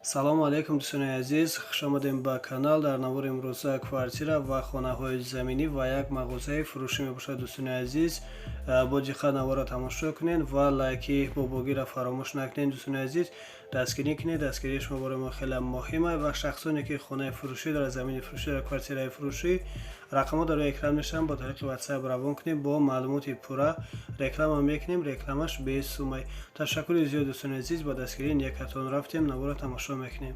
Салому алейкум, дӯстони азиз, хушомадем ба канал. Дар навори имрӯза квартира ва хонаҳои заминӣ ва як мағозаи фурӯшӣ мебошад. Дӯстони азиз, бо диққат наворро тамошо кунед ва лайки бобогиро фаромӯш накунед. Дӯстони азиз, дастгирӣ кунед, дастгирии шумо барои мо хеле муҳим аст. Ва шахсоне ки хонаи фурӯшӣ дорад, замини фурӯшӣ дорад, квартираи фурӯшӣ, рақамҳо дар рӯи экран мешаванд, бо тариқи WhatsApp равон кунед, бо маълумоти пурра реклама мекунем, рекламаш бесумай. Ташаккури зиёд, дӯстони азиз, ба дастгирии некатон. Рафтем, наворро тамошо мекунем.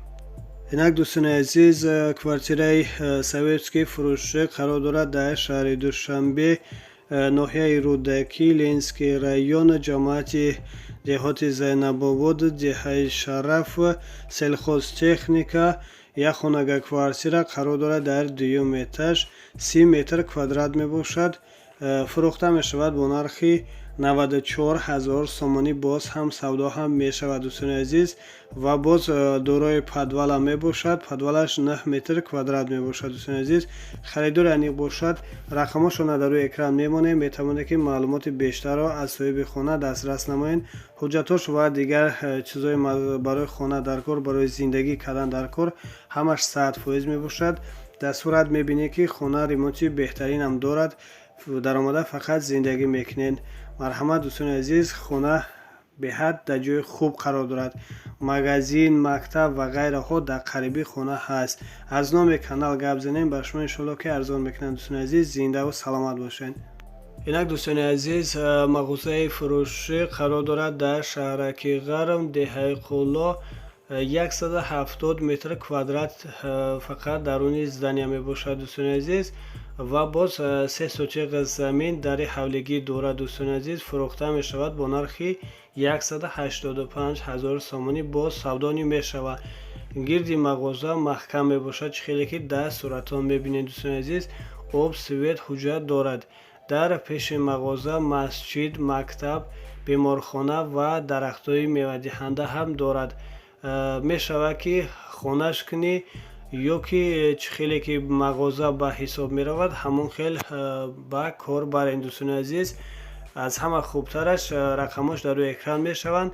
Инак, дӯстони азиз, квартираи советский фурӯшӣ қарор дорад дар шаҳри Душанбе, ноҳияи Рӯдакӣ, Ленинский район, ҷамоати деҳоти Зайнабобод, деҳаи Шараф, Сельхозтехника. Як хонага квартира қарор дорад дар дуюм этаж, 30 метр квадрат мебошад. Фурӯхта мешавад бо нархи 94 000 сомонӣ, боз ҳам савдо ҳам мешавад, дӯстони азиз. Ва боз дорои подвал ам мебошад, подвал аш 9 метр квадрат мебошад. Дӯстони азиз, харидори аниқ бошад, рақамҳошонро дар рӯи экран мемонем, метавонед ки маълумоти бештарро аз соҳиби хона дастрас намоед. Ҳуҷҷатҳош ва дигар чизҳои барои хона дар кор, барои зиндагӣ кардан дар кор, ҳамаш 100% мебошад. Дар сурат мебинед, ки хона ремонти беҳтаринам дорад, даромада фақат зиндагӣ мекунед. Марҳамат, дӯстони азиз, хона беҳад дар ҷои хуб қарор дорад, магазин, мактаб ва ғайраҳо дар қариби хона ҳаст. Аз номи канал гап занем, ба шумо иншоалло ки арзон мекунанд. Дӯстони азиз, зиндаву саломат бошед. Инак, дӯстони азиз, мағозаи фурӯшӣ қарор дорад дар шаҳраки Ғарм, деҳаи Қулло, 170 метр квадрат фақат даруни здания мебошад, дӯстони азиз. Ва боз 3 сотиқ замин дари ҳавлигӣ дорад. Дӯстони азиз, фурӯхта мешавад бо нархи 185 ҳазор сомонӣ, боз савдонӣ мешавад. Гирди мағоза маҳкам мебошад, чӣ хеле ки дар суратҳо мебинед. Дӯстони азиз, об, свет, ҳуҷҷат дорад. Дар пеши мағоза масҷид, мактаб, беморхона ва дарахтҳои мевадиҳанда ҳам дорад. Мешавад ки хонаш кунӣ ё ки чӣ хеле ки мағоза ба ҳисоб меравад, ҳамон хел ба кор барен. Дӯстони азиз, аз ҳама хубтараш, рақамҳош дар рӯи экран мешаванд,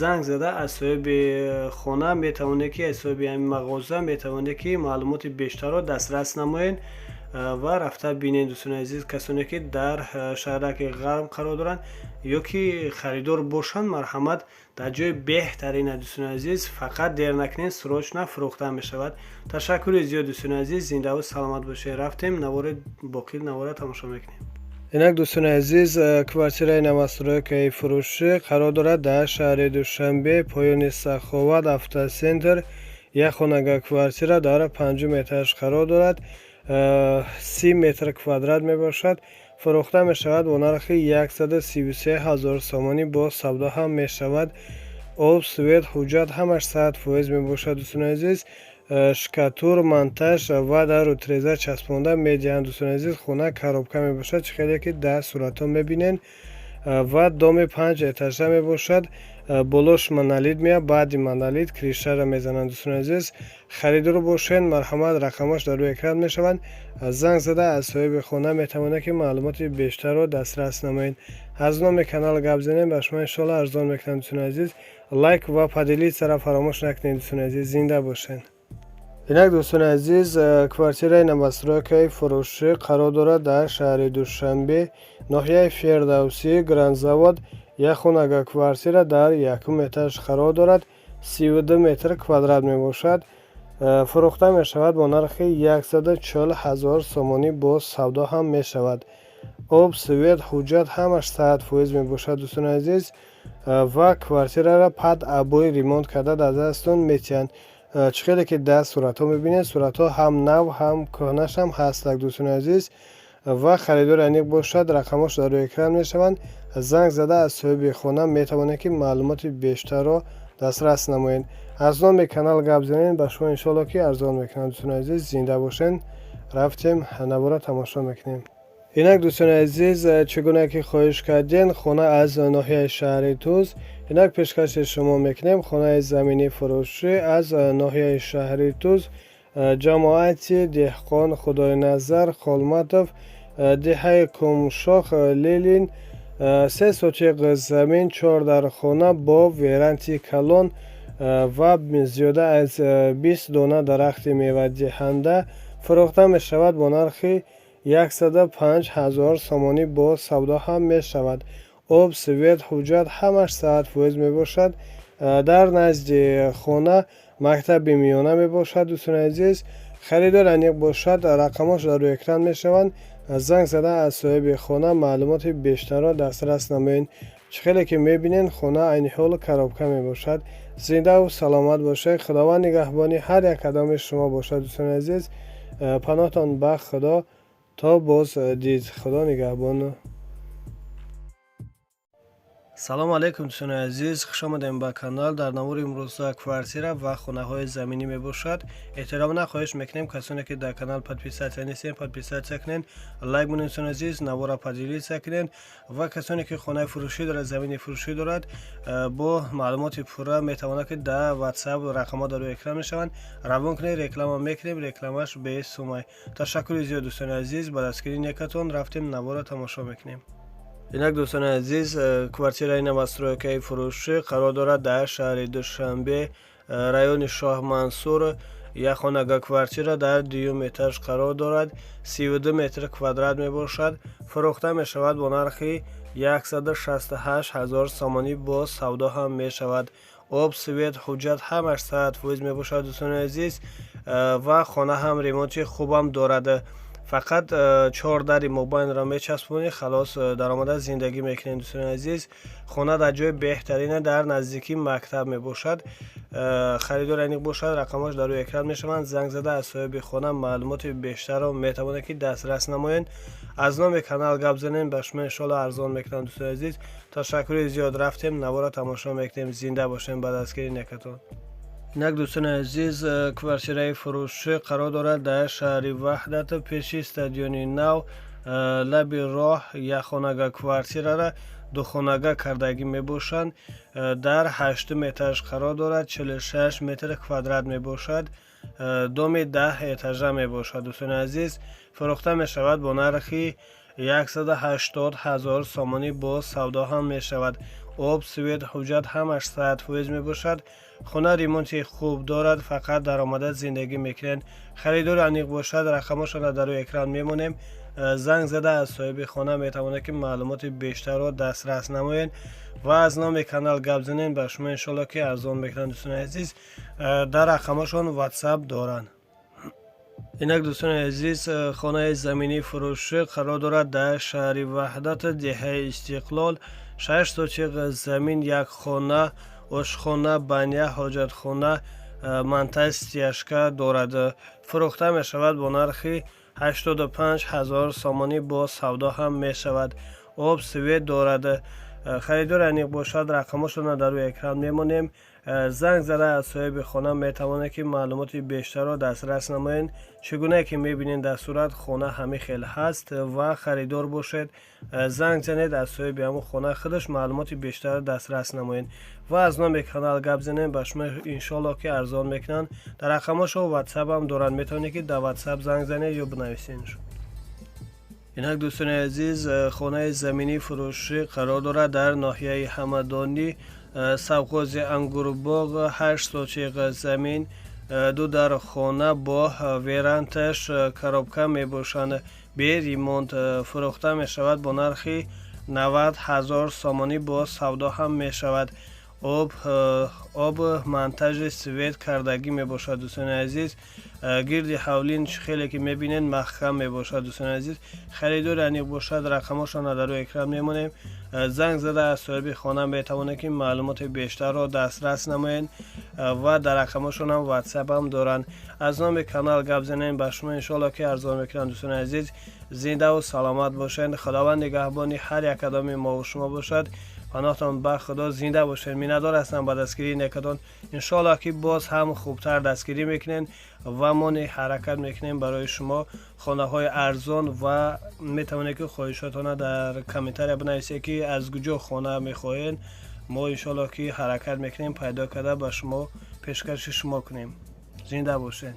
занг зада аз соҳиби хона метавонед ки, аз соҳиби ҳамин мағоза метавонед ки маълумоти бештарро дастрас намоед ва рафта бинед. Дӯстони азиз, касоне ки дар шаҳраки Ғарм қарор доранд ё ки харидор бошанд, марҳамат, дар ҷои беҳтарина. Дӯстони азиз, фақат дер накунед, срочно фурӯхта мешавад. Ташаккури зиёд, дӯстони азиз, зиндаву саломат бошед. Рафтем, навори боқӣ навора тамошо мекунем. Инак, дӯстони азиз, квартираи новостройка и фурӯшӣ қарор дорад дар шаҳри Душанбе, поёни Саховат, Автоцентр. Як хонага квартира дар панҷум этаж қарор дорад, 30 метр квадрат мебошад. Фурӯхта мешавад бо нархи 133 000 сомонӣ, боз савдо ҳам мешавад. Об, свет, ҳуҷҷат ҳамаш 100% мебошад. Дӯстони азиз, штукатур, монтаж ва дару треза часпонда медиҳанд. Дӯстони азиз, хона коробка мебошад, чӣ хеле ки дар суратҳо мебинед, ва дом и панҷ этажа мебошад. Болош монолит меяд, баъди монолит крыша ро мезананд. Дӯстони азиз, харидор бошед, марҳамат, рақамҳош дар рӯи экран мешаванд, занг зада аз соҳиби хона метавонед ки маълумоти бештарро дастрас намоед. Аз номи канал гап занем, ба шумо иншоалло арзон мекунам. Дӯстони азиз, лайк ва поделиться ро фаромӯш накунед. Дӯстони азиз, зинда бошед. Инак, дӯстони азиз, квартираи новостройка и фурӯшӣ қарор дорад дар шаҳри Душанбе, ноҳияи Фирдавсӣ, Грандзавод. Як хонага квартира дар якум этаж қарор дорад, 32 метр квадрат мебошад. Фурӯхта мешавад бо нархи 140 000 сомонӣ, боз савдо ҳам мешавад. Об, свет, ҳуҷҷат ҳамаш 100% мебошад, дӯстони азиз. Ва квартираро под обои ремонт карда дар дастатон метиҳанд. Чӣ хеле ки дар суратҳо мебинед, суратҳо ҳам нав, ҳам кӯҳнаш ҳам ҳастак, дӯстони азиз. Ва харидори аниқ бошад, рақамҳош дар рӯи экран мешаванд, занг зада аз соҳиби хона метавонед ки маълумоти бештарро дастрас намоед. Аз номи канал гап занед, ба шумо иншоалло ки арзон мекунанд. Дӯстони азиз, зинда бошед. Рафтем, навора тамошо мекунем. Инак, дӯстони азиз, чӣ гуна ки хоҳиш кардем, хона аз ноҳияи шаҳри Туз инак пешкаши шумо мекунем. Хонаи заминӣ фурӯшӣ аз ноҳияи шаҳри Туз, ҷамоати деҳқон Худойназар Холматов, деҳаи Кумшох, Ленин, 3 сотиқ замин, чор дар хона бо веранди калон. Ва зиёда аз 20 дона дарахти мевадиҳанда. Фурӯхта мешавад бо нархи 105 ҳазор сомонӣ, бо савдо ҳам мешавад. Об, свет, ҳуҷҷат ҳамаш 100% мебошад. Дар назди хона мактаби миёна мебошад. Дӯстони азиз, харидор аниқ бошад, рақамҳош дар рӯи экран мешаванд. Занг зада, аз соҳиби хона маълумоти бештарро дастрас намоед. Чӣ хеле ки мебинед, хона айни ҳол коробка мебошад. Зиндаву саломат бошед, Худованд нигаҳбони ҳар як қадами шумо бошад. Дӯстони азиз, паноҳтон ба Худо, то боз дид, Худо нигаҳбон. Салому алайкум, дӯстони азиз, хушомадем ба канал. Дар навори имрӯза квартира ва хонаҳои заминӣ мебошад. Эҳтиромона хоҳиш мекунем, касоне ки дар канал подписаться нестем, подписаться кунед, лайк монед, дӯстони азиз, навора поделиться кунед. Ва касоне ки хонаи фурӯшӣ дорад, замини фурӯшӣ дорад, бо маълумоти пурра метавонад, ки дар WhatsApp, рақамҳо дар рӯи экран мешаванд, равон кунед, реклама мекунем, рекламаш бесумай. Ташаккури зиёд, дӯстони азиз, ба дастгирии некатон. Рафтем, навора тамошо мекунем. Инак, дӯстони азиз, квартираи новостройкаи фурӯшӣ қарор дорад дар шаҳри Душанбе, райони Шоҳмансур. Як хонага квартира дар дуюм этаж қарор дорад, 32 метр квадрат мебошад. Фурӯхта мешавад бо нархи 168 ҳазор сомонӣ, бо савдо ҳам мешавад. Об, свет, ҳуҷҷат ҳамаш 100% мебошад, дӯстони азиз. Ва хона ҳам ремонти хубам дорад, фақат чор дари мобайнро мечаспонӣ, халос, даромада зиндагӣ мекунем. Дӯстони азиз, хона дар ҷои беҳтарина, дар наздикии мактаб мебошад. Харидор аниқ бошад, рақамҳош дар рӯи экран мешаванд. Занг зада, аз соҳиби хона маълумоти бештарро метавонед, ки дастрас намоед. Аз номи канал гап занем, ба шумо иншоалло арзон мекунам. Дӯстони азиз, ташаккури зиёд. Рафтем, навора тамошо мекунем. Зинда бошем, ба дастгири некатон. Инак, дӯстони азиз, квартираи фурӯшӣ қарор дорад дар шаҳри Ваҳдат, пеши стадиони нав, лаби роҳ. Якхонага квартирара духонага кардагӣ мебошанд. Дар ҳаштум этаж қарор дорад, 46 метр квадрат мебошад. Доми 10 этажа мебошад. Дӯстони азиз, фурӯхта мешавад бо нархи 180 ҳазор сомонӣ, бо савдо ҳам мешавад. Об, свет, ҳуҷҷат ҳамаш 100% мебошад. Хона ремонти хуб дорад, фақат даромада зиндагӣ мекунед. Харидори аниқ бошад, рақамҳошонро дар рӯи экран мемонем. Занг зада, аз соҳиби хона метавонед, ки маълумоти бештарро дастрас намоед ва аз номи канал гап занед, ба шумо иншоалло ки арзон мекунанд. Дӯстони азиз, дар рақамҳошон WhatsApp доранд. Инак, дӯстони азиз, хонаи заминии фурӯшӣ қарор дорад дар шаҳри Ваҳдат, деҳаи Истиқлол. 6 сотиқ замин, як хона, ошхона, баня, ҳоҷатхона, монтаж стяжка дорад. Фурӯхта мешавад бо нархи 85 ҳазор сомонӣ, бо савдо ҳам мешавад. Об, свет дорад. Харидор аниқ бошад, рақамҳошонро дар рӯи экран мемонем. Занг зада, аз соҳиби хона метавонед, ки маълумоти бештарро дастрас намоед. Чӣ гунае ки мебинед дар сурат, хона ҳамин хел ҳаст. Ва харидор бошед, занг занед, аз соҳиби ҳамон хона худаш маълумоти бештарро дастрас намоед ва аз номи канал гап занед, ба шумо иншоалло ки арзон мекунанд. Дар рақамҳошо WhatsApp ам доранд, метавонед, ки дар WhatsApp занг занед ё бинависед. Инак, дӯстони азиз, хонаи заминии фурӯшӣ қарор дорад дар ноҳияи Ҳамадонӣ, совхози Ангурбоғ. 8 сотиқ замин, ду дар хона бо верандаш, коробка мебошанд, бе ремонт. Фурӯхта мешавад бо нархи 90 ҳазор сомонӣ, бо савдо ҳам мешавад. Об, монтажи свет кардагӣ мебошад. Дӯстони азиз, гирди ҳавлин, хеле ки мебинед, маҳкам мебошад. Дӯстони азиз, харидори аниқ бошад, рақамҳошонро дар рӯи экран мемонем. Занг зада, аз соҳиби хона метавонед, ки маълумоти бештарро дастрас намоед. Ва дар рақамҳошонам WhatsApp ам доранд. Аз номи канал гап занем, ба шумо иншоалло ки арзон мекунанд. Дӯстони азиз, зиндаву саломат бошед, Худованд нигаҳбони ҳар як қадами мову шумо бошад. Паноҳтон ба Худо, зинда бошед. Миннатдор ҳастам ба дастгирии некатон. Иншоалло ки боз ҳам хубтар дастгирӣ мекунем ва мо ҳаракат мекунем барои шумо хонаҳои арзон. Ва метавонед, ки хоҳишотона дар комментария бинависед, ки аз куҷо хона мехоҳед. Мо иншоалло ки ҳаракат мекунем, пайдо карда, ба шумо пешкаши шумо кунем. Зинда бошед.